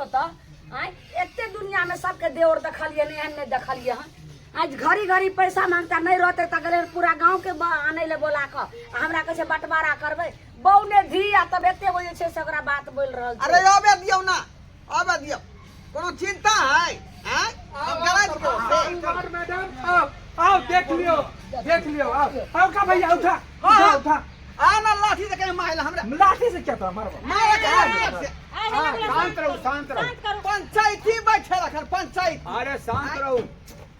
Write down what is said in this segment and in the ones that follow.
देखियौ तऽ आँय, एते दुनिया में सबके देवर देखलियै ने, एहन नहि देखलियै हन। आज घड़ी घड़ी पैसा मांगता नहि रहते तऽ गेलै पूरा गाँव के आनै लए बोला कऽ आ हमरा कहै छै बंटवारा करबै। बौने धी आ तब एते गो जे छै से ओकरा बात बोलि रहल छै। अरे अबे दियौ ना, अबे दियौ, कोनो चिंता है? आँय, हम गराज के से मैडम आओ आओ, देख लियो देख लियो, आओ आओ का भैया, उठा। हाँ, उठा। हाँ। उठा। आ ना, लाठी से कहीं मारल हमरा। लाठी से क्या तोरा मारबो? मारे के लाठी से। शांत रहू, शांत रहू। पंचायती बैठे रखन पंचायत। अरे शांत रहू।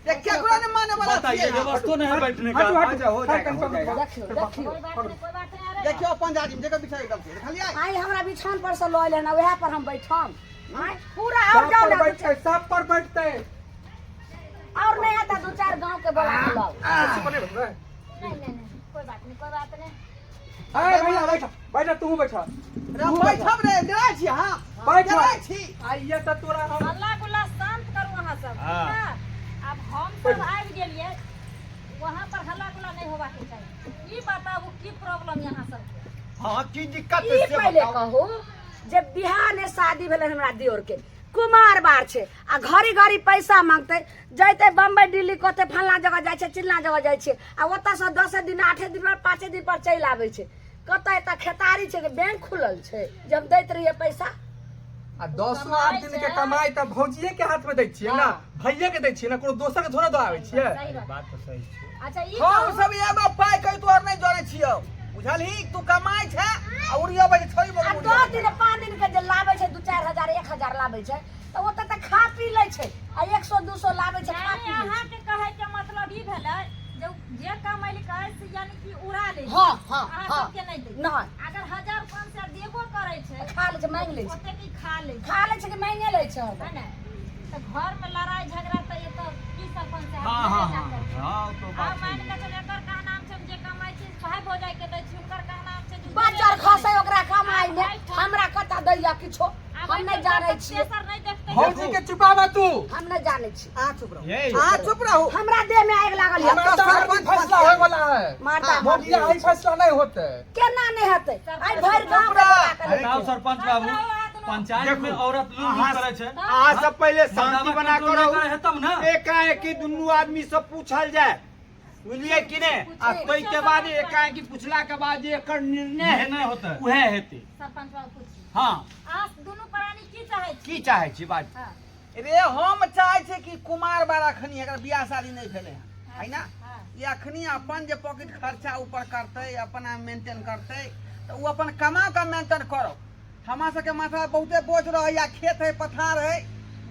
ये केकरो नहीं माने वाला बताइए, छियै। व्यवस्था नहीं है बैठने का। हटू हटू। अच्छा, हो जाएगा, हो जाएगा। देखियौ देखियौ। कोई बात नहीं, कोई बात नहीं। अरे देखियौ अपन जाजिम देखो, बिछाई एकदम से देखलियै। आइ हमरा बिछान पर से लऽ एलै हन, उएह पर हम बैठम। आँय, पूरा और सब जाउ पर ने। बैठते, सब पर बैठते। और नहीं आता दू चार गांव के बोला के लाओ। कुर्सी पर नहीं बैठबै? नहीं नहीं नहीं, कोई बात नहीं, कोई बात नहीं। अरे भैया बैठा बैठा, तू बैठा। रे बैठब रे, डराइ छी अहाँ? बैठ। डराइ छी? आइए तऽ तोरा हम हल्ला गुल्ला शांत करू अहाँ सब। हाँ। ठीक ना? अब हम सब आबि गेलियै, वहाँ पर हल्ला गुल्ला नहीं होवा के चाही। ई बताबू की प्रॉब्लम यहाँ सबके? हाँ, की दिक्कत ई है से पहिले बताओ। कहू जे बिहार ने शादी भेलै हमरा दियोर के, कुमार बार छै आ घड़ी घड़ी पैसा मांगते जैते बम्बई दिल्ली, कते फल्ला जगह जाइ छै, चिल्ला जगह जाइ छै आ ओतऽ से 10 दिन 8 दिन पर 5 दिन पर चलि आबै छै। कतऽ एतऽ खेतारी छै कि बैंक खुलल छै जे हम दैत रहियै पैसा? आ 10 8 दिन के कमाई तऽ भौजिये के हाथ में दै छियै ना, भैये के दै छियै ना, कोनो दोसर के थोड़ा दऽ आबै छियै। सही बात। बात तो सही छै। अच्छा, ई हम कहू सब एगो पाइ के तोहर नहि जनै छियौ, बुझलही? तू कमाइ छै आ उड़ियबै छै छोड़ी। आ 10 दिन 5 दिन के जे लाबै छै, 2-4 हजार 1000 लाबै छै तऽ ओतऽ तऽ खा पी लै छै आ 100 200 लाबै छै, खा यानी पी लै छै। अहाँके कहै के मतलब ई भेलै जे जे कमेलकै से यानी कि उड़ा लै छै। हाँ हाँ। अहाँ हाँ। सबके नहि दै छै। नहि। अगर 1000 500 देबो करै छै खा लै छै, मांगि लै छै। ओते की खा लै छै। खा लै छै कि मांगे लै छै। है ने? तऽ घर में लड़ाई झगड़ा तऽ एतऽ की सरपंच साहब हाँ हाँ। भेबे हाँ करतै। हाँ, तो आ बात मान सही के है। चलू एकर कहनाम छै जे कमाइ छी भाय भौजाइ के दै छी, हुनकर कहनाम छै जे बच्चर खसे ओकरा कमाई में, हमरा कतऽ दैया किछो? हम नहि जानै छियै। तेसर नहि देखतै। भौजी के चुपावा तू। हम नहि जानै छी। अहाँ चुप रहू। ये अहाँ चुप रहू। हमरा देह में आगि लागल यऽ। हमरा तऽ हर सरपंच फैसला होय वाला है। मारता। भौजी, आई फैसला नहीं होते। केना नहि हेतै? आइ भरि गाँव के बोला के बताओ सरपंच बाबू, पंचायत में औरत लूट लूट करे छै। अहाँ सब पहिले शांति मर्दाना बना कंट्रोल कर नहि करे है तब ने। एकाएकी दुनू आदमी से पूछल जाय, बुझलियै कि नहि? आ ताहिके बाद एकाएकी पूछला के बाद जे एकर निर्णय निर्णय हेतै होतै। उएह हेतै। सरपंच बाबू, पूछी। हाँ। अहाँ दुनू प्राणी की चाहै छी? की चाहै छी बाज। हाँ। रे हम चाहै छियै कि कुमार बार अखनी एकर बियाह शादी नहि भेलै हन, है ना? हाँ। ई अखनी अपन जे पॉकेट खर्चा ऊपर करतै, अपन मेंटेन करतै तऽ ओ अपन कमा कऽ मेंटेन करो। हमरा सबके माथा बहुते बोझ रहैया, खेत है, पथार है,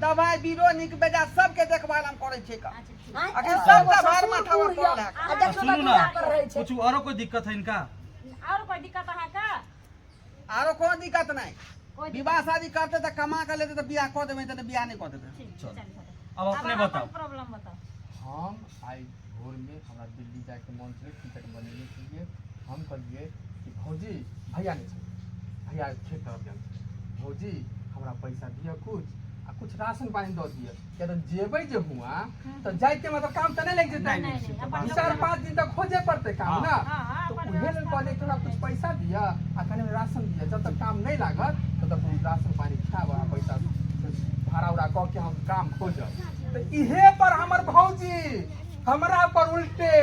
दवाई बीरो नीक बेजा सबके देखभाल हम करै छियै। अच्छा ठीक। आँय, अखन एगो सबटा भार ससुर माथा पर बूढ़ यऽ, पड़ल है। आ देखियौ तऽ सुनू दूरा ना, पर रहै छै। पूछू आरो कोई दिक्कत है इनका? और कोई दिक्कत अहाँके? आरो कोनो दिक्कत नहि। कोई दिक्कत? विवाह शादी करतै तऽ कमा कऽ लेतै तऽ बियाह कऽ देबै, तऽ बियाह नहि कऽ देबै। ठीक। चलू। चलू। अब अपने अहाँ बताओ। अपन प्रॉब्लम बताओ। हम आइ भोरमे हमरा दिल्ली जायके मोन छलै, टिकट बनेने छलियै। हम कहलियै कि भौजी, भैया नहि छलै, भैया खेत तरफ गेल छलै, भौजी हमरा पैसा दिअ कुछ आ कुछ राशन पानी दऽ दिअ, किया तऽ जेबै जे हुआँ तऽ जाइते मतलब काम तऽ नहि लागि जेतै। नहि, नहि, अपन 4-5 दिन तक खोजे पड़तै काम ना। हाँ, हाँ, तऽ अपन उहे लेल व्यवस्था कहलियै कि हमरा कुछ पैसा दिअ आ कनि राशन दिअ, जब तक काम नहि लागत तब तक हम राशन पानी खायब आ पैसा भाड़ा उड़ा कऽ के हम काम खोजब। तऽ इहे पर हमर भौजी हमरा पर उल्टे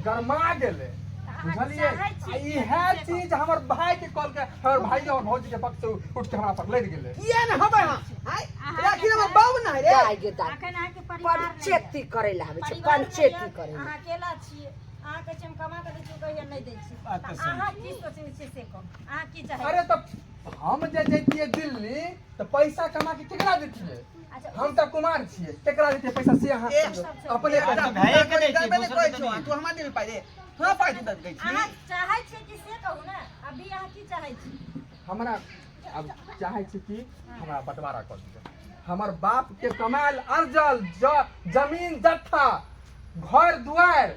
गरमा गेलै। अहाँ बुझलियै? चाहै आ छियै कि इहे से चीज हमर भाई के कहलकै, हमर भाई और भौजी के पक्ष से उठ के हमरा पर लड़ि गेलै। किया ने हबै हम आय राखी, हमर बाबू ने है रे। दाइ गे दाइ। अखन अहाँके परिवार नहि यऽ। पंचेती करै लए आबै छै। परिवार नहि पंचेती यऽ, करै लए। अहाँ अकेला छियै। अहाँ कहै छियै हम कमा कऽ दै छियै, ओ कहैया नहि दै छी। बात तऽ तऽ सही। अहाँ की सोचने छियै से कहू, अहाँ की चाहै अरे छियै? तऽ हम जे जैतियै दिल्ली तऽ पैसा कमा के केकरा देतियै? अच्छा। हम तऽ कुमार छियै, केकरा देतियै पैसा से अहाँ ए, कहियौ। अपने एकटा पैसा भाइये के दै छियै, देबे नहि दोसर कहै के छियौ, तऽ नहि। तू हमरा देबी पाइ रे? तोरा पाइ दे दै छी। अहाँ चाहै छियै कि से कहू ने, अभी अहाँ की चाहै छी? हमरा अब चाहै छी कि हमरा बंटवारा कऽ दिअ। हमर बाप के कमायल अर्जल जमीन जत्था घर दुआरि,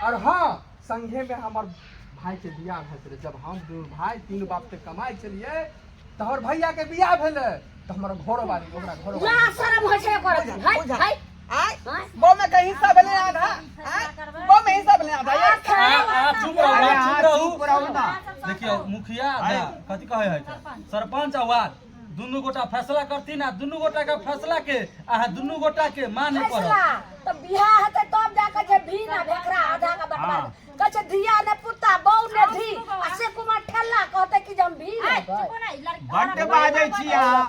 और हाँ, संगे में हमर भाई के बियाह भेल छलै। जब हम दू भाई तीन बाप के कमाइ छलियै तऽ हमर भैया के बियाह भेलै तऽ हमर घरो बारी ओकरा घरो ला शरम होइ छै ओकर। है बुझा। है। आय आँय? बो में कहीं हिस्सा भेलै आधा? आय बो में हिस्सा भेलै आधा ये? आ चुप रहू, अरे आ अहाँ चुप रहू। चुप रहू ना। देखियौ मुखिया कथी कहै है, सरपंच आ वार्ड दुनू गोटा फैसला करथिन आ दुनू गोटा के फैसला के अहाँ दुनू गोटा के माने फैसला पड़त तऽ बियाह हेतै तब जाके जे भी ना भेकरा आधा के बंटवारा कहै छै धिया ने पुता बहू ने धी आ से कुमार ठेला कहतै कि जे हम भी ए, लेबै चुप ना, ई लड़की बड्ड बाजै छी अहाँ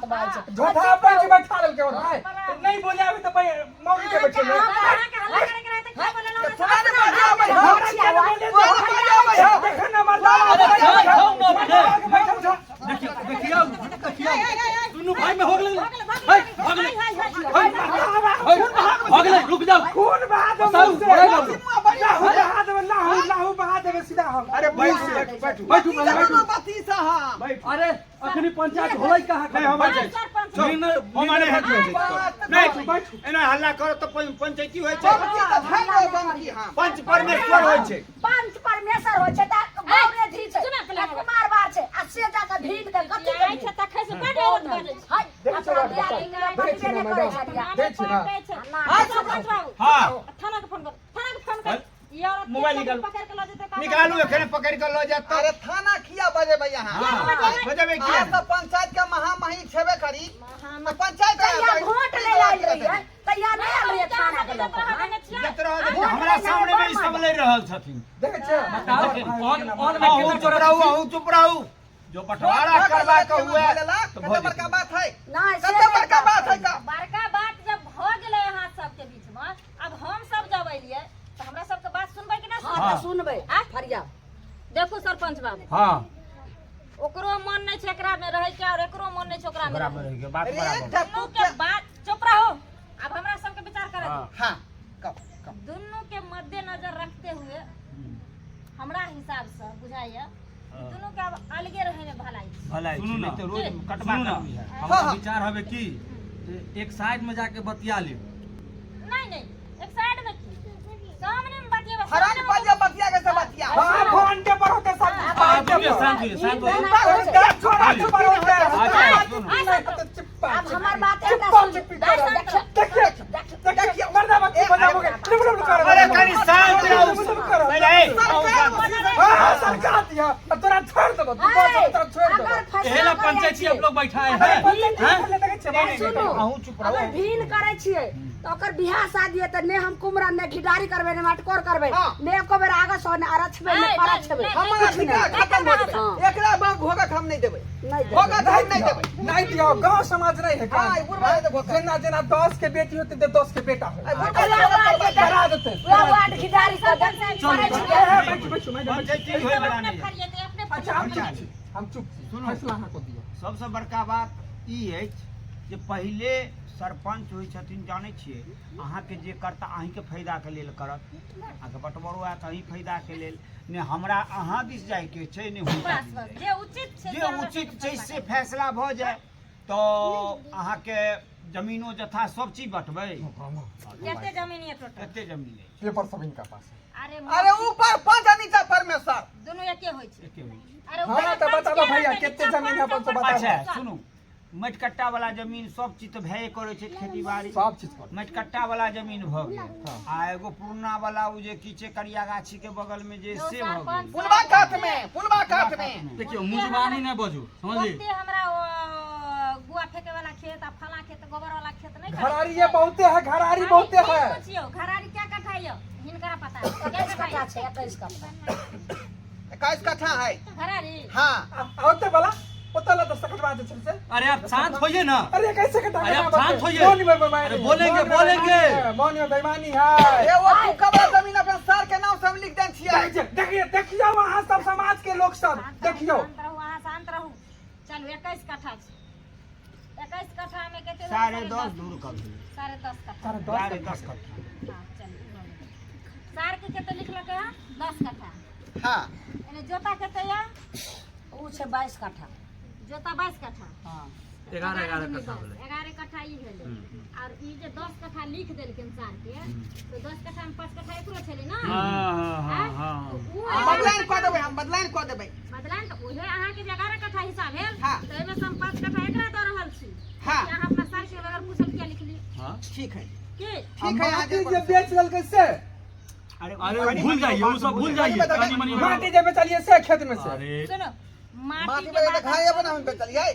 झोटा पंच बैठा देलकै और भाई नहीं बोले अभी तो भाई मौगी के बैठे अहाँके हल्ला करे के रहै तऽ किया बोलेलहुँ अहाँ? सुना ने बाजा आबै हौ। हमरा क्या बोले देख ना मर्दा अरे जाओ, जाओ ना, बैठल छौ देखियौ देखियौ देखियौ दुनू भाई में हो गेलै हे, भऽ गेलै हे, हे, भऽ गेलै रुक जाउ खून बहा देबै बताउ, मुँह से। बताउ। लाहू बहा देबै लाहू लाहू बहा देबै सीधा हम अरे बैठ बैठ बैठू बैठू पहिले, बैठू बत्ती से हाँ बैठू अरे अखनी पंचायत होलै कहाँ नहीं हम पंचायत सरपंच निर्णय हम निर्णय नहि भेल। नहीं एना हल्ला करो तऽ पंचायती होइ छै बमकी तऽ धैल रहै बमकी हाँ पंच परमेश्वर होइ छै पंच परमेश्वर होइ छै तऽ बहू ने धी छै सुना पहिले आ कुमार बार छै आ से जाके भीन के कथी के आइ छै तखै से बड्ड औरत बाजै छै। हाय देखै छियै अपना बात बियाह बताउ। दिन में देखै छियै बतबे ने नहि करै मैडम छलियै देखै छियै ने पटै छै। आ सरपंच बाबू, हाँ थाना के फोन कर, थाना के फोन कर। ई औरत के मोबाइल निकालू। पकड़ के लऽ जेतै तऽ निकालू एखने पकड़ि कऽ लऽ जायत तऽ अरे थाना किया बजेबै अहाँ हाँ, बजेबै किया अहाँ सब पंचायत के महामहिम छेबे करी तऽ पंचायत तहिया वोट ले आयल रहियै तहिया नहि आयल रहियै थाना के लऽ कऽ देने छियै। जत रहल देखियौ, हमरा सामने मे ई सब लड़ि रहल छथिन देखै छियै बताओ ऑन ऑन में अहूँ केना चुप करत रहू अहूँ चुप रहू जो बंटवारा करबा के हुए तऽ कते भऽ बड़का जेतै। बात है नहि से कते नहि बड़का बात है का बड़का बात जब भऽ गेलै अहाँ सबके बीच में, आब हम सब जब एलियै तऽ हमरा सबके बात सुनबै कि नहि हँ सुनबै? तऽ सुनबै आ? फरिया देखू सरपंच बाबू हाँ ओकरो मन नहि छै एकरा में रहै के और एकरो मन नहि छै ओकरा में बराबर रहै रहै के बात अरे बराबर एकटा दुनू के बात चुप रहो अब हमरा सबके विचार करे दो हाँ कहो कहो दुनू के मद्देनजर रखते हुए हमरा हिसाब से बुझाइए दुनू के अब अलगे रहे में भलाई छै। भलाई सुनू छै, ना। नहीं तऽ रोज कटबा सुनू ना करबी है हमरा हाँ। विचार हवे की जे एक साइड में जाके बतिया लियो नहीं नहीं एक साइड में की सामने में बतिएबै फरन सामने में बजे बतिया के से बतिया हाँ फोन के पर होते सब आ, सुनिए, शांत होइए, शांत होइए। छोड़ा छुपा होते अच्छा। अब हमर बात एकटा चिप्पा सुन चिप्पी देखियौ, करो। देखिए देखियौ देखिए मर्दा बच्ची बजाओगे लुक लुक करो अरे कनी शांत रहू करो नहीं नहीं अहूँ शांत रहू। हां सरकार दिया अब तोरा छोड़ देबो तू बस तोरा छोड़ अगर देबो फैसला एहेला करै पंचायती छियै, आप लोग बैठाए अरे हैं पंचायती हैं? खोले देखै छियै नहीं, नहीं, सुनू। अहूँ चुप रहू अगर भीन करै छियै तऽ ओकर बियाह शादी है तऽ ने हम कुमरन ने घिडारी करबै ने मटकोर करबै हाँ। ने एको बेर आगस हो ने अरछबै ने नहीं, परछबै नहीं, हमर किछु नहि। अधिकार खत्म हो जेतै हाँ। एकरा बाप घोघक हम नहीं देबै नहि देबै। घोघक हम नहीं देबै नहीं दियो गांव समाज नहीं है हाँ, ई बुढ़वा है तो भोका। जेना जेना 10 के बेटी होते ते 10 के बेटा हो आई बुढ़वा वएह वार्ड के करा देते वएह वार्ड घिडारी कऽ देबै करै छियै बैठू बैठू मैडम पंचायती होय वला अपने नहीं है। फरिएतै अपने अच्छा हम फरिएतै। चुप छी हम चुप छी सुनू। फैसला अहाँ को दियो सबसँ बड़का बात ई अछि जे पहिले सरपञ्च होइ छथिन जानै छियै अहाँके जे करता अहीँके फायदाके लेल करत अहाँके बटबरो आयत अहीं फायदाके लेल ने हमरा अहाँ दिस जाइके छै ने हुनका बस दिस बस जाइके जे उचित छै जे से हमरा उचित सबके छै फैसला से फैसला भऽ जाय तऽ अहाँके जमीनो जथा सब चीज बटबै कते जमीन ये टोटल कते जमीन अछि पेपर सब इनका पास है अरे अरे ऊपर पांच आ नीचा परमेश्वर दुनू एके होइ छै एके होइ छै अरे हाँ, ऊपर तऽ पंच बताबऽ के भैया, रहतै, कते नीचा जमीन है पंच, अपन से ऊपर बताबऽ। अच्छा पंच। सुनू मटिकट्टा वाला जमीन सब चीज तऽ भए करै छै खेती बाड़ी सब चीज कर मटिकट्टा वाला जमीन भऽ गेल आ एगो पुरना वाला ओ जे की छै करिया गाछी के बगल में जे से भऽ गेल पुलवा कात में पुलवा कात में देखियौ मुजबानी नहि बजू समझली ओते हमरा ओ गुआ फेके वाला खेत आ फला खेत गोबर वाला खेत नहीं घरारी ये बहुते है घरारी बहुते है पूछियो घरारी क्या कट्ठा यो हिनकरा पता है क्या 21 कट्ठा कट्ठा यौ? छै 21 कट्ठा 21 कट्ठा है घरारी हाँ आ ओते वाला ओते ला दस कटवा जे छै से अरे आप शांत होइए ना अरे कैसे कटा अरे आप शांत होइए। मौन में बेईमानी अरे है, बोलेंगे, मौन में बोलेंगे। बेईमानी है, मौन में बेईमानी है ए वो तुका वाला जमीन अपना सर के नाम से हम लिख देन छियै देखिए देखिए देखियो वहाँ सब समाज के लोग सब शांत रहू, देखियो शांत रहू अहाँ शांत रहू चलू 21 कट्ठा छै 21 कट्ठा में कते 10.5 दूर कर भेलै 10.5 कट्ठा 10.5 10.5 कट्ठा हाँ चलू सार के कते लिखलकै हँ 10 कट्ठा हाँ एने जोता कते या उ छै 22 कट्ठा जोता 22 कट्ठा हाँ 11 11 कट्ठा भेलै 11 कट्ठा ई भेलै और ई जे 10 कट्ठा लिख देलखिन सार के तो 10 कट्ठा में 5 कट्ठा एकरो छलै ना हाँ हाँ हाँ तो उ बदलाइन कऽ देबै हम बदलाइन कऽ देबै बदलाइन तऽ उहे अहाँके जे 11 कट्ठा हिसाब भेल हाँ। तऽ एहिमे से हम 5 कट्ठा एकरा दऽ रहल छी हाँ। कि अहाँ अपना सार के बगैर पूछल किया लिखली हाँ ठीक है की ठीक है अहाँ माटी जे बेच लेलकै से अरे अरे भूल जाइए वो सब भूल जाइए कनी मनी माटी जे बेचलिए से खेत में से अरे सुनो माटी माटी के पर बात घरे अपन हम बेचलियै।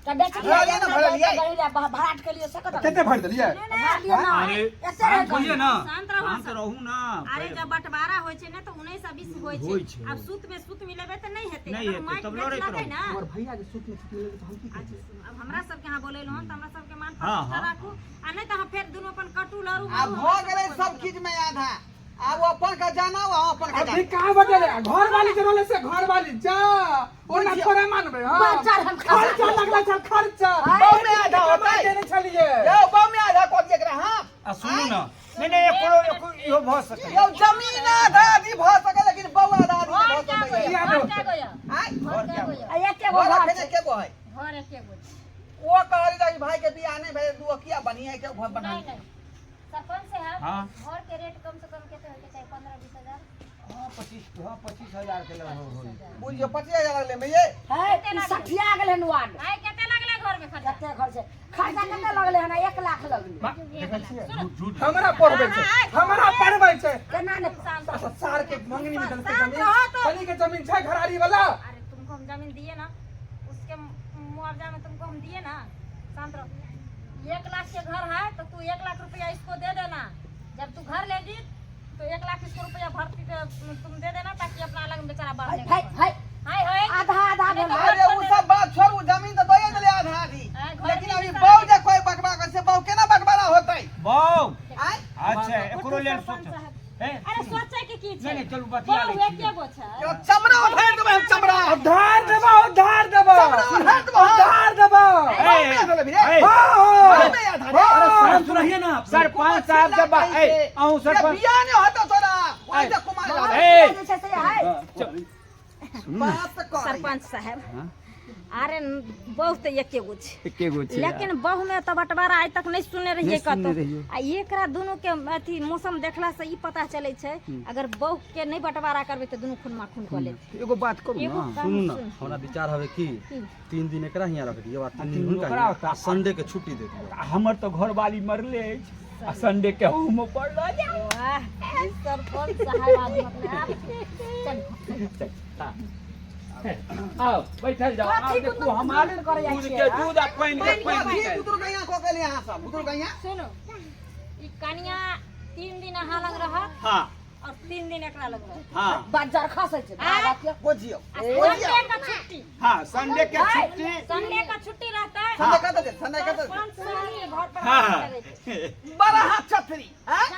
तऽ बेच भरा लिअ ने, भरा लिअ। भराट के लिए सकत कते भरि देलियै? भरा लिअ ना। अरे, एते शांत रहै होइए ना। शांत रहू शांत सब। रहू ना। अरे जब बंटवारा होइ छै ने तऽ 19 आ 20 होइ होइ छै। छै। आब सूत में सूत मिलेबै तऽ नहि हेतै। नहि अगर हेतै, माटि तब बेच लड़ैत लेतै रहू। ने। हमर भैया जे सूत में छुट्टी लेलकै तऽ हम की अच्छा करबै? सुनू, आब हमरा सबके अहाँ बोलेलहुँ हन तऽ हमरा सबके मान हाँ, प्रतिष्ठा हाँ। राखू आ नहि तऽ अहाँ फेर दुनू अपन कटु लड़ू आब मरू, भऽ हमरा गेलै सबके सब कोइ चीज में आधा। आब ओ अपन खजाना ओ अपन अभी खजाना। कहाँ बटेले? घर वाली जे रहले से घर वाली जा ओना थोड़े मानबै। हां, बच्चा हम खा खर्चा लगला छल खर्चा। बहु में आधा कमा होतै। देने छलियै। यौ बहु में आधा कऽ दियै एकरा। हां। आ सुनू ना। नहि नहि, एकरो एको इहो भऽ सकैए। यौ जमीन आधा आधी भऽ सकै लेकिन बहु आधा आधी नहि घर भऽ क्या गो सकैए। यऽ? घर क्या गो यऽ? आँय? घर क्या गो यऽ? आ एके गो घर घर अखन छै। एके गो है। घर एके गो छै। ओ कहली जे भाई के बियाह नहि भेलै, दू किया बनिए के घर बना। नहीं नहीं, सरपंच साहब। हाँ। घर के रेट कम से कम कितने होके चाहिए? 15-20 हजार। हाँ, 25, हाँ, 25,000 के लगभग होई। बुझियौ 25,000 लेबै ये। है ई सठिया गेलै हन वार्ड। आइ कते लगले घर में खर्चा? कते खर्च खर्चा कते लगलै हन? 1 लाख लगलै। देखै छियै, हमरा पढ़बै छै, हमरा पढ़बै छै। केना ने अच्छा, सार के मंगनी में देलकै शांत जमीन। रहो तो। कनी के जमीन छै घरारी वाला। अरे तुमको हम जमीन दिए ना, उसके मुआवजा में तुमको हम दिए ना। शांत रहो। 1 लाख के घर है तो तू 1 लाख रुपया इसको दे देना। जब तू घर लेगी तो 1 लाख इसको रुपया भर्ती तुम दे देना ताकि अपना अलग में बेचारा बढ़ है लेगा। है है। हाय हाय। आधा आधा भेल। अरे उ सब बात छोड़ू, जमीन तऽ दए देलै आधा आधी। आँय, घर लेकिन के अभी हिस्सा बहु जे कोइ बकबा करै से बहु केना बकबारा होतै? बहु आँय? अच्छा, एकरो लेल सरपंच सोच साहब। हे। अरे सोचे के की छै? नहि नहि, चलू बतिया बहु लै छी। एके गो छै। यौ, चमड़ा उधारि देबै हम चमड़ा। उधार देबा, उधार देबा। चमड़ा उधारि देबै हम। उधार देबा। ए, बहु में देबै रे। ए, हाँ। बहु में आधा रे। अरे शांत रहिए ना आप लोग। सरपंच साहब के बा ए अहूँ ये सरपंच बियाह नहि होतौ तोरा ओहि जे कुमार बहुत ए। जे छै से है। बात कर। सरपंच साहब, अरे बहु तऽ एके गो छै। एके गो छै। लेकिन बहु में तऽ बंटवारा आइ तक नहि सुनने रहियै नहि सुनने कतौ। रहियै। आ एकरा दुनू के अथी मौसम देखला से ई पता चलै छै, अगर बहु के नहि बंटवारा करबै तऽ दुनू खूनमा खून कऽ लेतै। एगो बात करू एगो ना। काम सुनू ना। सुन। हमरा विचार हवे कि की? 3 दिन एकरा हियाँ रख दियौ आ 3 दिन 3 दिन हुनका ओकरा हियाँ, ओतऽ। आ संडे के छुट्टी दे दियौ। हमर तऽ घरवाली मरले अछि आ संडे के हम पड़ल जाउ। वाह, ई सरपंच साहब आदमी अपने आप चल। आओ बैठल जाओ। कथी आब देखू गुदुर हमार गुदुर करै जाइ दूध छियै, के हाँ? दूध आ पानि के पानि कथी निकालि। बुदुर गैया कऽ गेलै अहाँ सब बुदुर गैया? सुनू, ई कनिया 3 दिन अहाँ लग रहत हाँ और 3 दिन एकरा लग रहत। हाँ। बाजार खसै छै आँय? बाबा। बुझियौ। आ संडे का छुट्टी। हाँ, संडे के छुट्टी। संडे का छुट्टी रहता है। संडे कतऽ दे, संडे कतऽ दे? सरपंच साहब के घर पर हाँ। आबै छै। बड़ा हाथ छतरी आँय?